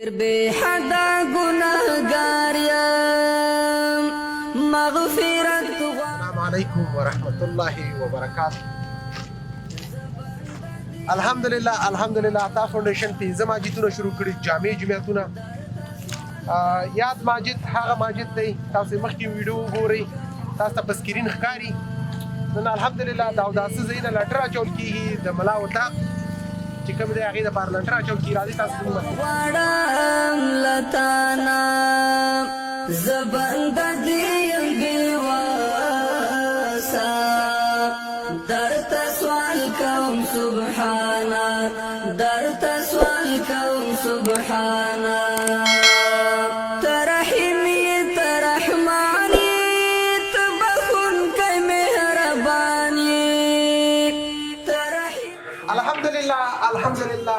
بے حدا گناهګار یم، مغفرت. السلام علیکم ورحمت الله وبرکاته. الحمدلله، الحمدلله، عطا فاونډیشن 5 ماجدونه شروع کړي، جامع جمعیتونه. یاد ماجد هغه ماجد دی، تاسو مخکې ویډیو وګورئ، تاسو ته په سکرین ښکاري. نن الحمدلله دا اوداسه ځایونه لنټر اچول کېږي، د ملا اتاق چې کوم دی هغې دپاره لنټر اچول کېږي. راځئ تاسو زموږ غواړم لتانا، زه بنده دې یم بېوسه، درته سوال کوم سبحانه، درته سوال کوم سبحانه. ته رحیم یې، ته رحمان یې، ته بخښونکی مهربان یې، ته رحیم. الحمدلله، الحمدلله،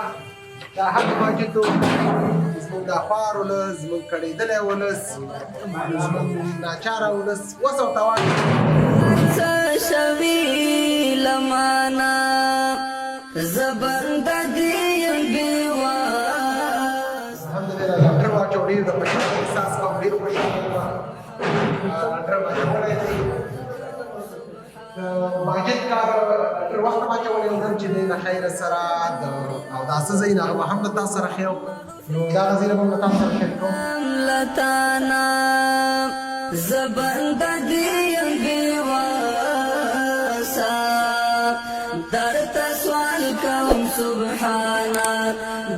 دا هغه ماجد زموږ د خوار ولس، زموږ کړېدلی ولس، زموږ ناچاره ولس وس او توان. څه شوي لمانا، زه بنده دې یم بېوسه. الحمدلله، لنټر واچو. ډېر د خوشحالۍ احساس کوم، ډېر خوشحاله یم. لنټر واچولی دی، د ماجد کار لنټر وخت واچولی. نن چې دی له خیره سره د اوداسه ځای نه، هغه به هم له تاسو سره ښیم، نو دغه ځای به هم له تاسو سره شریکوم. لتانا، زه بنده دې یم بېوسه، درته سوال کوم سبحانه،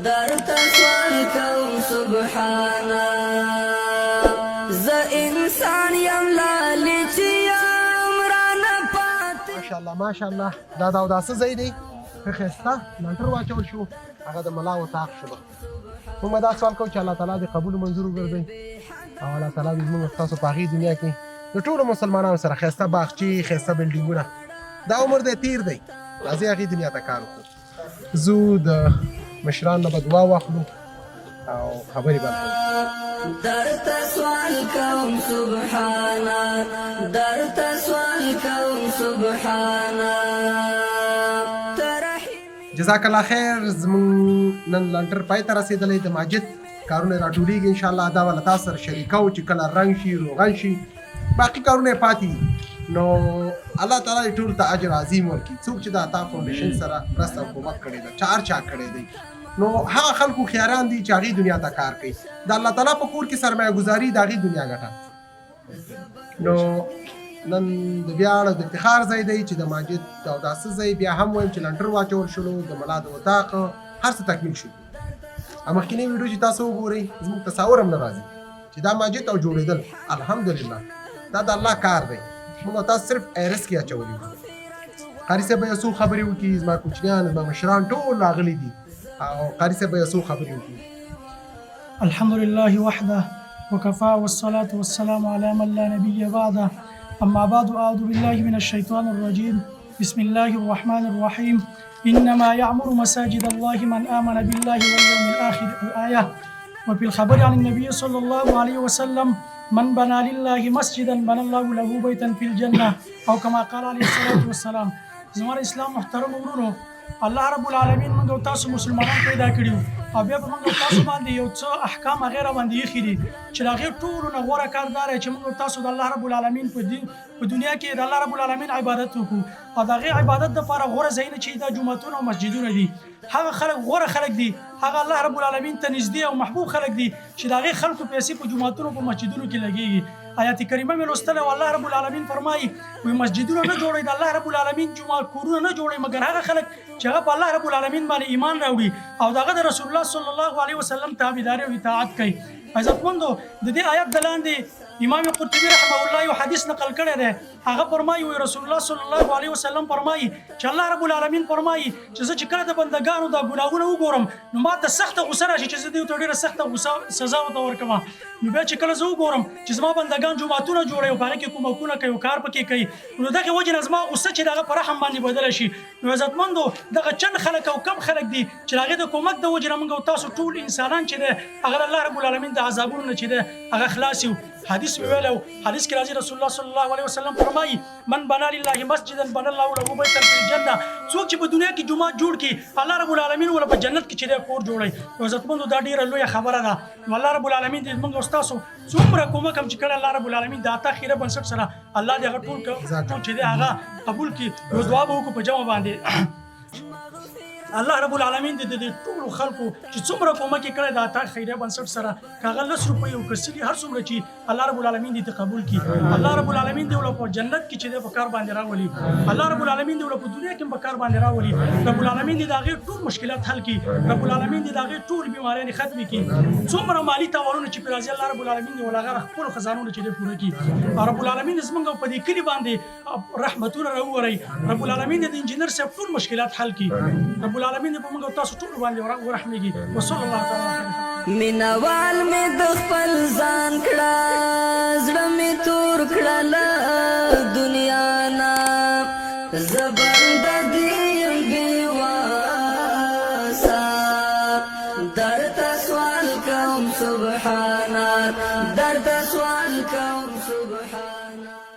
درته سوال کوم سبحانه. زه انسان یم، لالي چې یم رانه پاتې. ماشاءالله، ماشاءالله، دا د اوداسه ځای دی، ښه ښایسته لنټر واچول شو، هغه د ملا اتاق شو. موږ به دا سوال کوو چې الله تعالی دې قبول و منظور وګرځوي او الله تعالی دې زموږ ستاسو په هغې دنیا کې د ټولو مسلمانانو سره ښایسته باغچې، ښایسته بلډینګونه. دا عمر دی تیر دی، راځئ هغې دنیا ته کار وکړو. زه د مشران نه به دعا واخلو او خبرې به کوو. درته سوال کوم سبحانه، درته سوال کوم سبحانه، ته رحیم. جزاک الله خیر. زموږ نن لنټر پای ته رسېدلی، د ماجد کارونه راټولېږي. انشاءالله دا به له تاسو سره شریکوو چې کله رنګ شي، روغن شي، باقي کارونه یې پاتې دي. نو الله تعالی دې ټولو ته اجر عظیم ورکړي، څوک چې د عطا فاونډیشن سره مرسته او کومک کړی ده، چا هر چا کړی دی. نو هغه خلکو هوښیاران دي چې هغې دنیا ته کار کوي. د الله تعالی په کور کې سرمایه ګذاري د هغې دنیا ګټه. نو نن د ویاړ او د افتخار ځای دی چې د ماجد د اوداسه ځای، بیا هم وایم چې لنټر واچول شولو، د ملا د اتاق هر څه تکمیل شو. مخکینۍ ویډیو چې تاسو وګورئ، زموږ تصور هم نه راځي چې دا ماجد او جوړېدل. الحمدلله، دا د الله کار دی، موږ تاسو صرف ایرس کې اچولي وو. قاري صاحب به یو څو خبرې وکړي. زما کوچنیان، زما مشران ټول راغلي دي او قاري صاحب به یو څو خبرې وکړي. الحمد لله وحده وكفى، والصلاة والسلام على من لا نبي بعده. أما بعد، أعوذ بالله من الشيطان الرجيم، بسم الله الرحمن الرحيم، إنما يعمر مساجد الله من آمن بالله واليوم الآخر، الآية. وفي الخبر عن النبي صلى الله عليه وسلم: من بنى لله مسجدا بنى الله له بيتا في الجنة، أو كما قال عليه الصلاة والسلام. زموږ اسلام محترم ورونو، الله رب العالمین موږ او تاسو مسلمانان پیدا کړیو او بیا په موږ او تاسو باندې یو څه احکام هغې را باندې ایښي دي چې د هغې ټولو نه غوره کار دا دی چې موږ او تاسو د الله رب العالمین په دین، په دنیا کې د الله رب العالمین عبادت وکړو. او د هغې عبادت دپاره غوره ځایونه چې دا جوماتونه او مسجدونه دي. هغه خلک غوره خلک دي، هغه الله رب العالمین ته نږدې او محبوب خلک دي چې د هغې خلکو پیسې په جوماتونو، په مسجدونو کې لګېږي. آیات کریمه مې لوستلی او الله رب العالمین فرمایي وی مسجدونه نه جوړوي، د الله رب العالمین جمعه کورونه نه جوړوي، مګر هغه خلک چې هغه په الله رب العالمین باندې ایمان راوړي او د هغه د رسول الله صلی الله علیه وسلم تابعداري او اطاعت کوي. عزتمندو، د دې آیت د لاندې امام قرطبي رحمه الله یو حدیث نقل کړی دی. هغه فرمایي وی رسول الله صلی الله علیه وسلم فرمایي چې الله رب العالمین فرمایي چې زه چې کله د بندګانو دا ګناهونه وګورم، نو ما ته سخته غوسه راشي چې زه دوی ته ډېره سخته غوسه سزا ورته ورکړم. نو بیا چې کله زه وګورم چې زما بندګان جوماتونه جوړوي او په هغې کې کومکونه کوي او کار پکې کوي، نو دغې وجې نه زما غوسه چې د هغه په رحم باندې بدله شي. نو عزتمندو، دغه چند خلک او کم خلک دي چې د هغې د کومک د وجې نه موږ او تاسو ټول انسانان چې دی هغه د الله رب العالمین د عذابونو نه چې دی هغه خلاص یو. حدیث حدیث مې ویلی و، حدیث کې راځي رسول الله صلی الله علیه وسلم فرمایي من بنا لله مسجدا بنا الله له بیتا فی الجنه، څوک چې په دنیا کې جومات جوړ کړي الله رب العالمین وله په جنت کې چې دی کور جوړوي. نو عزتمندو دا ډېره لویه خبره ده. نو الله رب العالمین دې موږ او ستاسو څومره کومک هم چې کړی الله رب العالمین د عطا خیره بنسټ سره الله دې هغه ټول ټول چې دی هغه قبول کړي. نو دعا به وکړو په جمع باندې. الله رب العالمین دې د دې ټولو خلکو چې څومره کومک یې کړی د عطا خیریه بنسټ سره، که هغه لس روپۍ او که سلي هر څومره چې الله رب العالمین دې قبول کړي. الله رب العالمین دې وله په جنت کې چې دی په کار باندې راولي. الله رب العالمین دې وله په دنیا کې هم په کار باندې راولي. رب العالمین دې د هغې ټول مشکلات حل کړي. رب العالمین دې د هغې ټول بیماریانې ختمې کړي. څومره مالي تاوانونه چې پرې راځي الله رب العالمین دې وله هغه خپلو خزانو نه چې دی پوره کړي. رب العالمین دې زمونږ په دې کلي باندې رحمتونه راووري. رب العالمین دې د انجینر صاحب ټول مشکلات حل کړي. رب العالمین دې په موږ او تاسو ټولو باندې ورحمېږي. وصلی الله تعالی علی خیر. مینوال مې د خپل ځان کړه، زړه مې تور کړه له دنیا نه، زه بنده دې یم بې وسه، درته سوال کوم سبحانه، درته سوال کوم سبحانه.